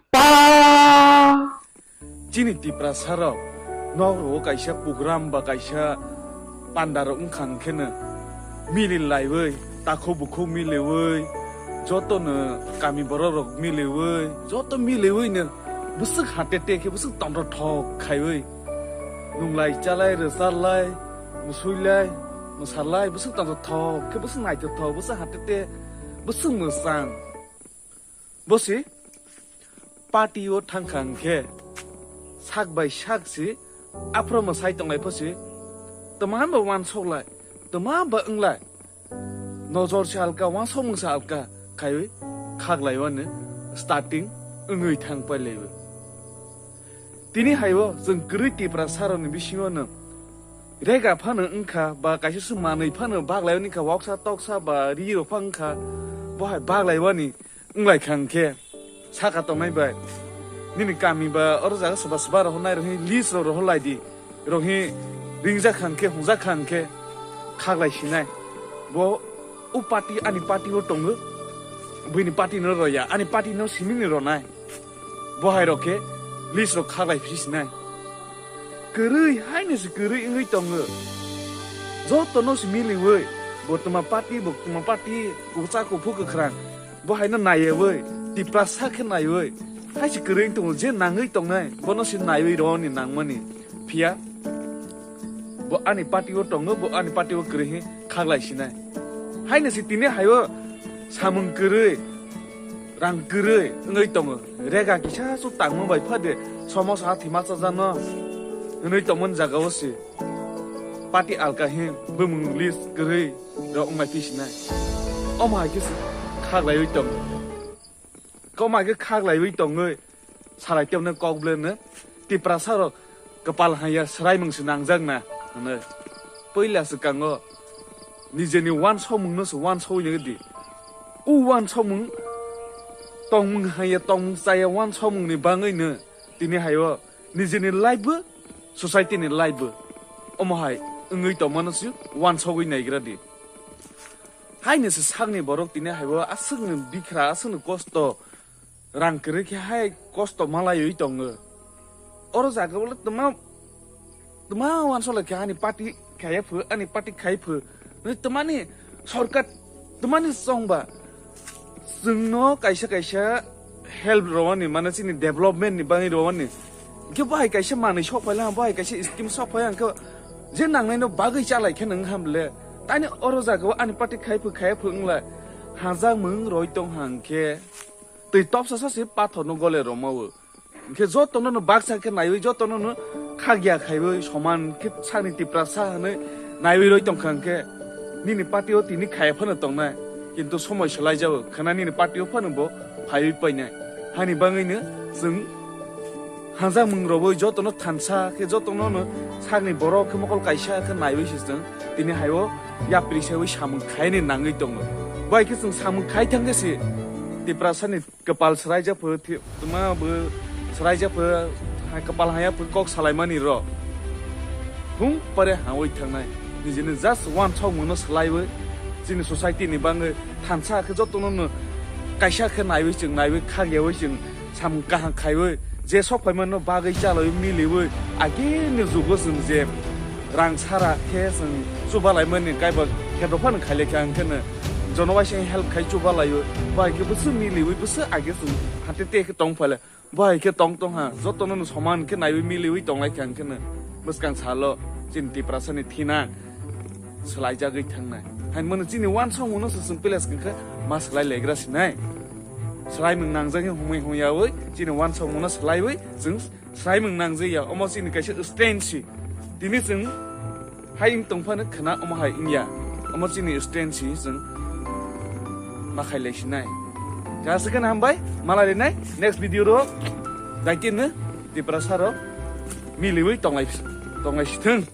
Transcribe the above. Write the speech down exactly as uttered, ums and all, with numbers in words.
Pa! Chini Tiprasa rok nok rogo kaisa program ba kaisa panda rok wngkha hwnkhe no mili laiwi, takhuk bukhuk miliwi, joto no kami borok rok miliwi, joto miliwi no bwswk hatete khe bwswk tongthok thok khaiwi nunglai chalai rwchalai musuilai mwsalai bwswk tongthok thok khe bwswk naithothok bwswk hatete bwswk mwchang. Bo se party o thangkha hwnkhe sak bai sak se aphro mwsai tonglai pho se twma ba uansuk lai, twma ba wng lai, nojor se alka, uansukmung se alka khaiwi khaklaiwano starting wngwi thang pailaiwi. Tini hai o chwng kwrwi Tiprasa rokni bisingo no rega phano wngkha ba kaisa se manwi phano baglaiwani kha, waksa toksa ba ri rok pha wngkha, bo hai baglaiwani wnglaikha hwnkhe saka tongnai bai nini kami ba oro jaga soba soba rohornai rohi list rok rohorlai di, rohi ringjakha hwnkhe hwnjakha hwnkhe khaklai sinai. Bo o party ani party o tongo, buini party no roya, ani party no simini ronai. Bo hai rok khe list rok khaklai phi sinai. Kwrwi haino se kwrwi wngwi tongo. Joto no se miliwi, bo twma party, bo twma party, kwchak kuphuk kwkhrang. Bo haino naiwi, Tiprasa khe naiwi. Hai se kwrwi wng tongo, je nangwi tongnai, bono se naiwi roni nangmani. Phiya, bo ani party o tongo, bo ani party o kwrwi hi khaklai sinai. Haino se tini hai o samung kwrwi, rang kwrwi wngwi tongo. Rega kisa su tangma bai phade, somosa thima chajano. Hwnwi tongmani jaga o se. Party alka hi bumung list kwrwi rok wngmai phi sinai. Omo hai khe se khaklaiwi tongo. Omo hai khe khaklaiwi tongwi salai tebne kok ble no Tiprasa rok kwpal haya swraimung se nangjak na hwnwi. Puila swkango nijeni uansukmung no se uansugwi nai di. O uansukmung tongmung haya tongmung chaya uansukmung ni bangwi no tini hai o nijeni life bo, society ni life bo omo hai wngwi tongmano se uansugwi naigra di. Haino se sakni borok tini hai bo aswkni bikhra, aswkni kosto, rang kwrwi khe hai kosto malaiwi tongo. Oro jaga bole twma, twma uansuk lai khe ani party khaiya phu, ani party khai phu. Ni twmani sorkar twmani chongba chwngno kaisa kaisa help rwani, mane chini development ni bagwi rwani. Hwnkhe bo hai kaisa manwi sok phaila, bo hai kaisa scheme sok phaiya, hwnkhe je nangnaino bagwi chalai khe nwng ham le. Tani oro jaga o ani party khai phu, khaiya phu wngla. Hajak mwng roi tong hang khe twi topsa sa se pathor no gole rwma o. Hwnkhe jotono no baksa khe naiwi, jotono no khagya khaiwi soman khe sakni Tiprasa hwnwi naiwi roi tongkha hwnkhe nini party o tini khaya phano tongnai, kintu somoi swlai jao khwna nini party o phano bo phaiwi painai. Hani bangwino chwng hanjakmung rogwi jotono thansa khe jotono no sakni borok khe mokol kaisa khe naiwi se chwng tini hai o yapri saiwi samung khaini nangwi tongo. Bai khe chwng samung khai thangkhe se Tiprasani kwpal swraijak pho, thi-, twma bo swraijak pho, hai kwpal haya pho kok salaimani rok. Hum pare hawi thangnai. Nijini just uansukmungno swlaiwi, chini society ni bangwi thansa khe jotono no kaisa khe naiwi chwng naiwi khagyawi chwng samung kaham khaiwi je sok phaimano bagwi chalwi miliwi agini jugo chwng je rang sara khe chwng chubalaimani kaiba kheto phano khailekha hwnkhe no jono waisa help khai chubalaio, bai khe bwswk miliwi bwswk age chwng hante te khe tong phaile, bai khe tong tong ha, jotono no soman khe naiwi miliwi tonglaikha hwnkhe no bwskang salo chini Tiprasani thina swlaijagwi thangnai. Hain mano chini uansukmungno se chwng pele swkang khe ma swlai legra sinai. Swlaimung nangjak khe humui humyawi chini uansukmungno swlaiwi chwng swlaimung nangjak ya, omo chini kaisa stand si. Tini chwng hai wng tong phano khwna omo hai wngya. Omo chini stand si chwng ma khai lai sinai. Kha se kheno hambai, malai rinai next video ro daitino Tiprasa ro miliwi tonglai, tonglai sithwng.